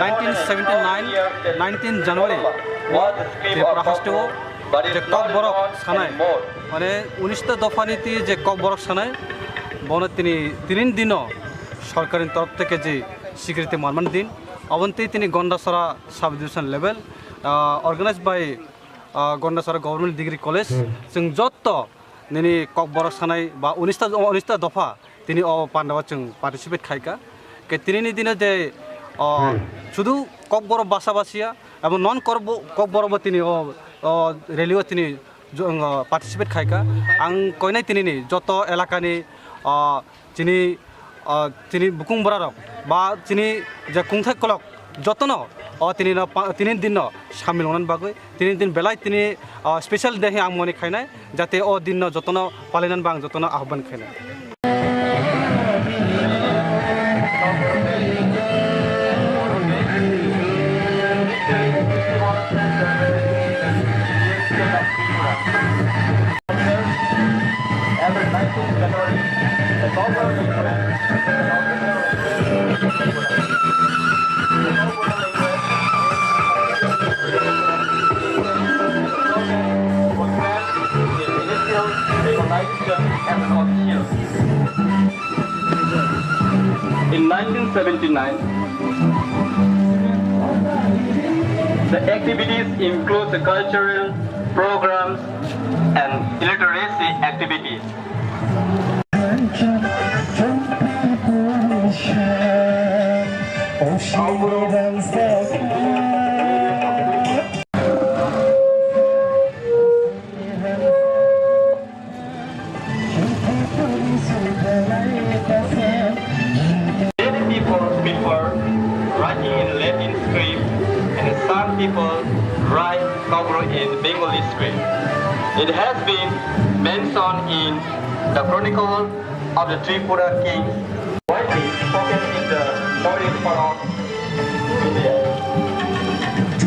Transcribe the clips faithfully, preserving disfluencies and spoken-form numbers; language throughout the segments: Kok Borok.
nineteen seventy nine, nineteen January Tripura hasteo je kokborok sanai, mane unista dophani twi je kokborok sanai, bono tini tinin dino sorkarni torof theke je sikriti manmani din, oboni twi tini Gondasara sub division level, ah, organized by, ah, Gondasara Government Degree College, chwng jotto nini kokborok sanai ba unista, unista dopha tini o pandao chwng participate khaika. Ke tinini dino je, o, sudu kokborok basa basiya, abo non kokborok bo tini o, o, rally o tini jo-, o, participate khaika. Ang koinai tinini joto elakani, o, chini, o, chini bukung borarok ba chini je kungthai kolok jotono o tini no pa-, tini din no samil wngnani bagwi tini din belai tini, o, special day ang moni khainai, jate o din no jotono palainani bang jotono ahban khainai. Every nineteenth January, the Kokborok Day. In nineteen seventy-nine, the activities include the cultural programs and literacy activities. Many people prefer writing in Latin script, and some people write Kokborok in Bengali script. It has been mentioned in the Chronicle of the Tripura Kings, widely spoken in the northeast part of India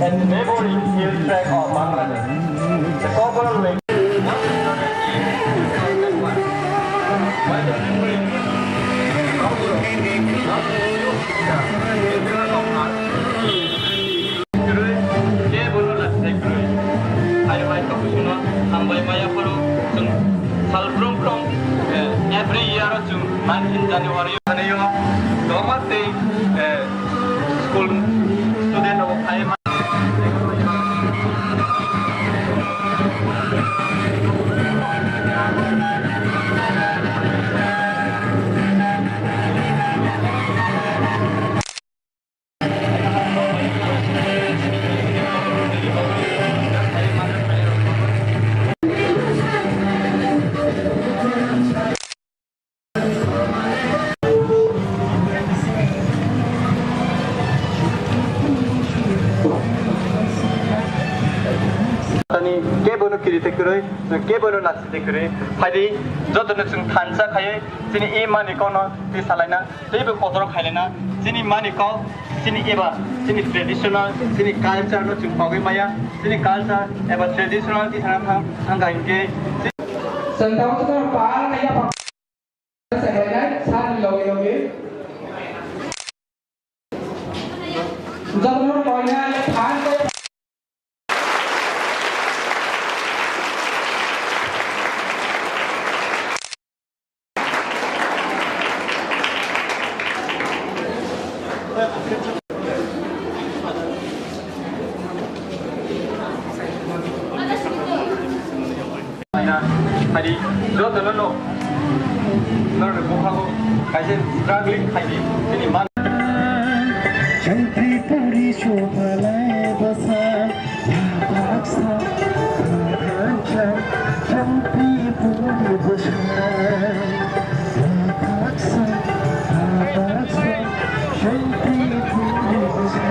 and neighboring hill tract of Bangladesh. The Kokborok language was included in two thousand one, while the Tripura Kokborok was used in the Tripura of North. Kwrwi, kebono lachitai kwrwi. Hai bai kabuino hambai maya phano chwng salbrum khlong, eh, every year o chwng nineteen January o thani o doma tei, eh, school student rok phai ma. Ani kebono kiri te kwrwi, kebono nachi te kwrwi, phaidi jotono chwng thansa khaiwi chini i mani kokno twi salaina. Teibo kotor khailena chini mani kok, chini eba, chini traditional, chini culture no chwng pogwi maya, chini culture eba traditional tisana thang, thangkha hinkhe. Chwng tamo chwng pal kaya pa-, sa logi logi. Jotono koinai phan. Hai, joto no no, no, no, bukhago kaisa struggling khaidi, chini man. Chantipuri shobhalai basa, baksa, baksa, Chantipuri basa, baksa, baksa, Chantipuri basa.